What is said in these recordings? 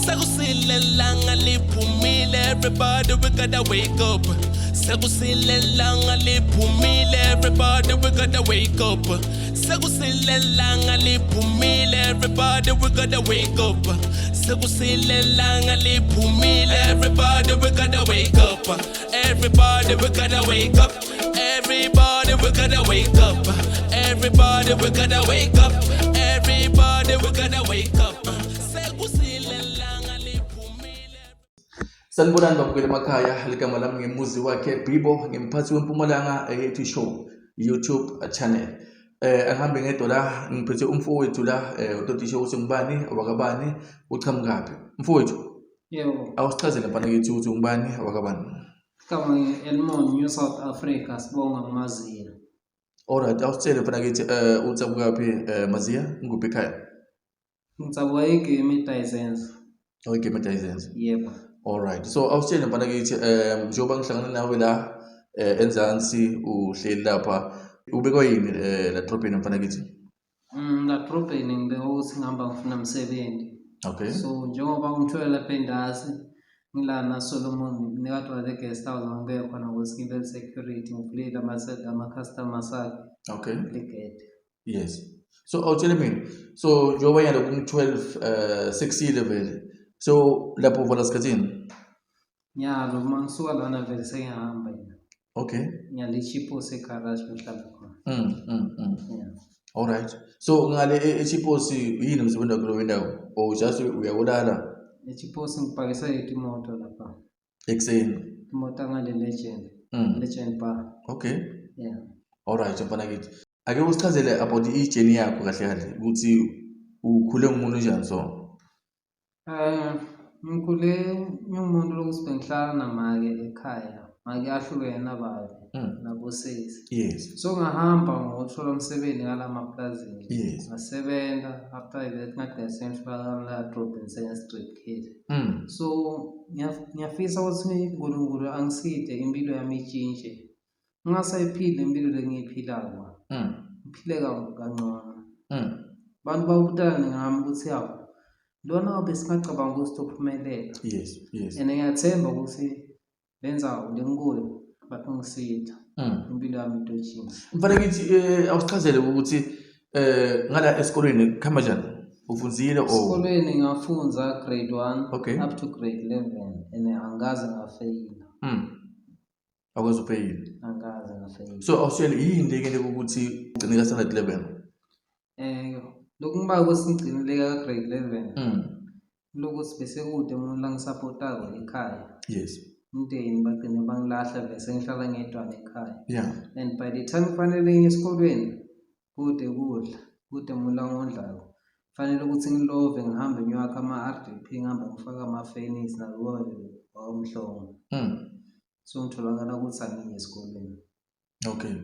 Sekusile langa liphumile, everybody, we gotta wake up. Sekusile langa liphumile, everybody, we gotta wake up. Sekusile langa liphumile, everybody, we gotta wake up. Sekusile langa liphumile, everybody, we gotta wake up. Everybody, we gotta wake up. Everybody, we gotta wake up. Everybody, we gotta wake up. Everybody, we gotta wake up. Sekusile langa liphumile. Sanibonani babukeli emakhaya, ligama lami ngemuzi wakhe Bibo, ngimphathi weMpumalanga Eyethu Show YouTube channel. Angihambe ngedwa la, ngiphethe umfowethu la, utotishe ukuthi ngubani, wakabani, uchamukaphi. Mfowethu, Yebo, awusichazele mfana kithi ukuthi ungubani, wakabani. Igama ngi-Elmon, New South Africa, sibonga nguMaziya. Alright, awusitshele mfana kithi uthamukaphi Maziya, nguphi ekhaya? Ngidzabuka eGame eDayizenza. Oh, iGame eDayizenza. Yebo. Alright. So awusitshele mfana kithi njengoba ngihlangana nawe la enzansi uhleli lapha, ubekwa yini la drobheni mfana kithi? La drobheni ngibeka ukuthi ngihamba ngifuna umsebenzi. Okay. So njengoba ngithole lapha endasi ngilana Solomon mnikati wale guest house, ngibeke khona ukuthi ngibe security, ngivulile ama-customers akhe ligede. Yes. So awutshele mina. So njengoba nyalo kum 12 6 vele. So lapho uvala sikhathini? Nyalo uma ngisuka lana vele sengiyahamba yena. Okay. Ngiyale eChipos egarage ngihlala khona. Yeah. Alright. So ngale eChipos yini umsebenzi wakho lo wendawo? Or just uyakulala EChipos ngipakisa imoto lapha. Ekuseni? Imoto angale Legend. Legend Bar. Okay. Yeah. Alright mfana kithi. Ake usichazele about i-journey yakho kahle kahle ukuthi ukhule ngumuntu njani so. Ngikhule ngiwumuntu lokuthi bengihlala namake ekhaya. Make ahlukene nababe nabosesi. So ngahamba ngothola umsebenzi ngalamaplazini. Ngasebenza, after that ngagcina sengitholakala la edrobheni senge-street kid. So ngiyafisa ukuthi uNkulunkulu angiside impilo yami itshintshe. Ngingasayiphili impilo lengiyiphilako. Ngiphile kangcono. Abantu babutane ngami ukuthi yawo lona besingacabanga ukuthi sitophumelela. And ngiyathemba ukuthi lenzawo lenkuyo batongisida. Impilo yami itotshintsha. Mfana kithi awusichazele ukuthi ngala esikolweni kuhamba njani? Ufunzile or Esikolweni ngafunza grade 1 up to grade 11 and angikaze ngafeyila. Awukaze ufeyile. Angikaze ngafeyila. So awusitshele yini le ke ukuthi ugcine ka standard 11? Lokhu ngiba ukuthi ngigcinile ka grade 11. Lokuthi bese kude umuntu la ngisupportako ekhaya. Umndeni bagcine bangilahla bese ngihlala ngedwana ekhaya. And by the time kufanele ngiye esikolweni kude kudla, kude umuntu la ngondlako. Kufanele ukuthi ngilove ngihambe ngiyoakha ama-RDP, ngihambe ngifake ama-furnace nabo wamhlongo. So ngitholakala ukuthi angiye esikolweni. Okay.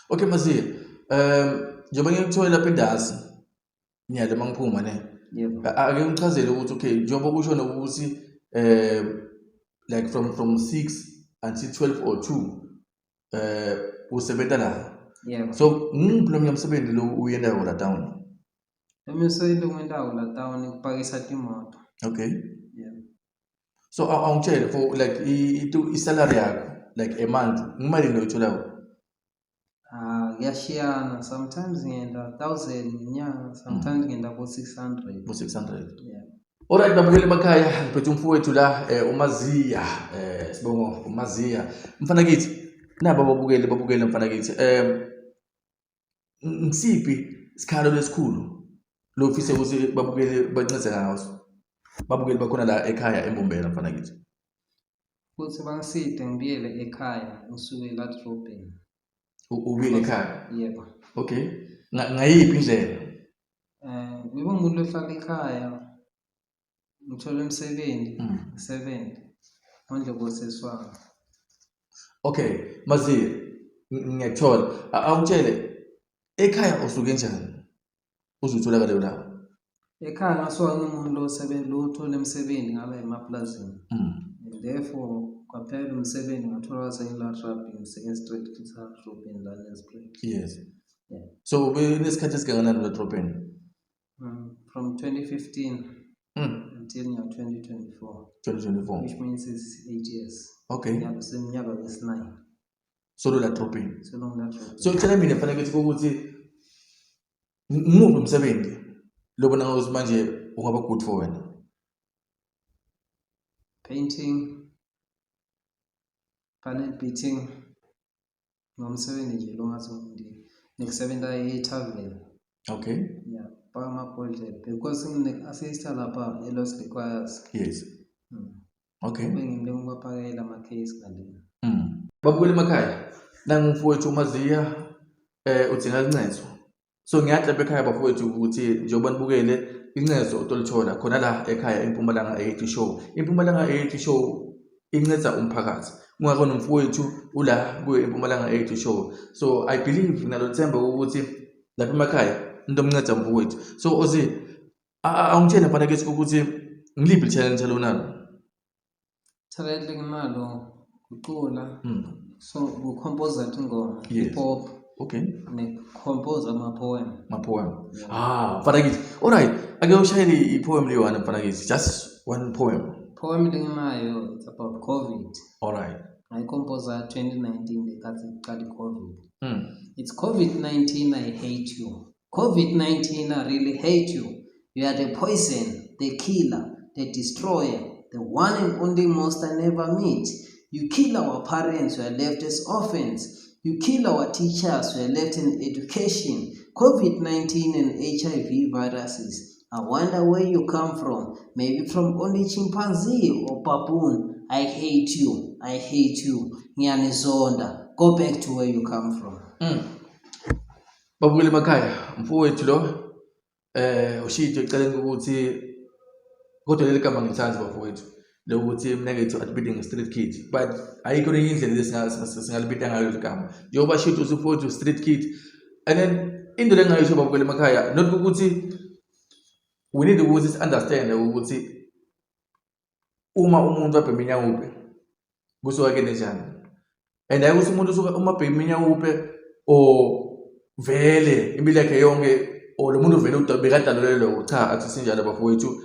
Okay Maziya. Njengoba ngikuthole lapha endasi nyalo mangiphuma ne. Yebo. Ake ngichazele ukuthi okay njengoba kusho nokuthi like from 6 until 12 or 2 usebenza la. Yebo. So ngiphi lo msebenzi lo uyendayo la town? Umsebenzi engiwendayo la town ukupakisa imoto. Okay. Yebo. So awungitshele for like i-salary yakho like a month imali loyitholako? Ah, kuyashiyana. Sometimes ngiyenda 1000 ngenyanga, sometimes ngiyenda bo 600. Bo 600. Yeah. Alright babukeli emakhaya, ngiphethe umfowethu la uMaziya, sibongo uMaziya. Mfana kithi, naba ababukeli babukele mfana kithi. Ngisiphi isikhalo lesikhulu lofise ukuthi babukele bancede ngaso? Babukeli bakhona la ekhaya eMbombela mfana kithi. Futhi bangiside ngibuyele ekhaya ngisuke la edrobheni. Ubuyele ekhaya? Yebo. Okay. Ngayiphi indlela? Ngibe umuntu ohlala ekhaya, ngithole umsebenzi, ngisebenze, ngondle bosesi wami. Okay, Maziya, ngiyakuthola. Awungitshele ekhaya usuke njani? Uze utholakale la. Ekhaya ngasuka ngiwumuntu lo othola umsebenzi ngala emaplazini. And therefore kwaphela umsebenzi ngathola sengila drabhini senge-street edrobheni la Nelspruit. Yes. Yeah. So ube nesikhathi esingakanani la drobheni? From 2015. Until now 2024, 2024. Which means it's 8 years. Okay. Nyalo seminyaka wesi-9. Solo la dropping. So long that. So tshela mina, mfana kithi, ukuthi ngimuphi umsebenzi lobona ngathi manje ungaba good for wena? Painting, panel beating, ngomsebenzi nje lo ngathi nekusebenza e-tavern. Okay. Yeah, paka amabhodlela because ngine-assista lapha e-Los Requires. Yes. Okay. Kube ngimi ngibapakela ama-case ngale. Babukela emakhaya, nangumfowethu uMaziya, udinga incezo. So ngiyadla lapha ekhaya, bafowethu, ukuthi njengoba nibukele, incezo utolithola khona la ekhaya eMpumalanga 80 Show. IMpumalanga 80 Show inceda umphakathi. Kungakho nomfowethu ula kuyo iMpumalanga 80 Show. So I believe, nalo themba ukuthi lapha emakhaya into omnceda umfowethu. So Ozi, awungitshele, mfana kithi, ukuthi ngiliphi i-challenge lonalo? Talent enginalo kucula. So ku-compose ingoma, hip hop, ne-compose ama-poem. Ma-poem. Ah, mfana kithi. Alright, ake ushayele i-poem leyi-one, mfana kithi. Just one poem. Poem lenginayo, it's about COVID. Alright. Ngayi-compose 2019 ngenkathi kuqala i-COVID. It's COVID-19, I hate you. COVID-19, I really hate you. You are the poison, the killer, the destroyer, the one and only monster I never meet. You kill our parents, we are left as orphans. You kill our teachers, we are left in education. COVID-19 and HIV viruses. I wonder where you come from. Maybe from only chimpanzee or baboon. I hate you. I hate you. Ngiyanizonda. Go back to where you come from. Babukele emakhaya, mfowethu lo ushito eceleni ukuthi, kodwa leli gama ngilithandi, bafowethu, lokuthi mina ngithi atibide nge-street kid, but ayikho enye indlela singalibita ngayo leli gama, njengoba shito ukuthi mfowethu street kid. And then into lengingayisho, babukele emakhaya, not ukuthi we need ukuthi si-understand ukuthi uma umuntu abhema inyawupe kusuka kenjani, and hayi ukuthi umuntu usuka uma abhema inyawupe or vele impilo yakhe yonke or lo muntu vele bekadalelwe lokho. Cha, akusinjalo, bafowethu.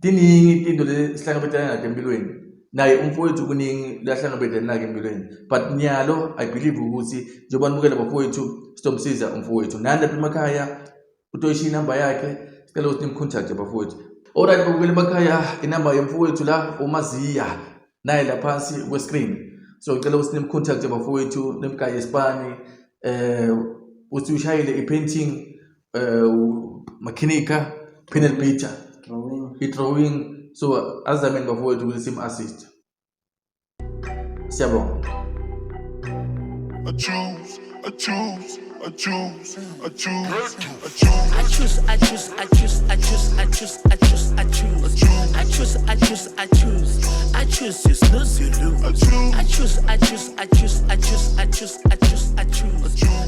Tiningi itinto lesihlangabetana nato empilweni, naye umfowethu kuningi lahlangabetana nako empilweni, but nyalo I believe ukuthi njengoba nibukela, bafowethu, sitomsiza umfowethu nani lapha emakhaya. Utoyishiya inamba yakhe, sicela ukuthi nim-contact, bafowethu. Alright, babukela emakhaya, inamba yemfowethu la uMaziya naye la phansi kwe-screen, so ngicela ukuthi nim-contact, bafowethu, nimgaye isipani, uthi ushayele i-painting, makhinika, panel beater, Drawing. I-drawing. So azameni, bafowethu, ukuthi sim-assist. Siyabonga. I choose, I choose, I choose, I choose, I choose. I choose, I choose, I choose, I choose, I choose, I choose, I choose. I choose, I choose, I choose. I choose you snooze, you lose. I choose. I choose, I choose, I choose, I choose, I choose, I choose, I choose.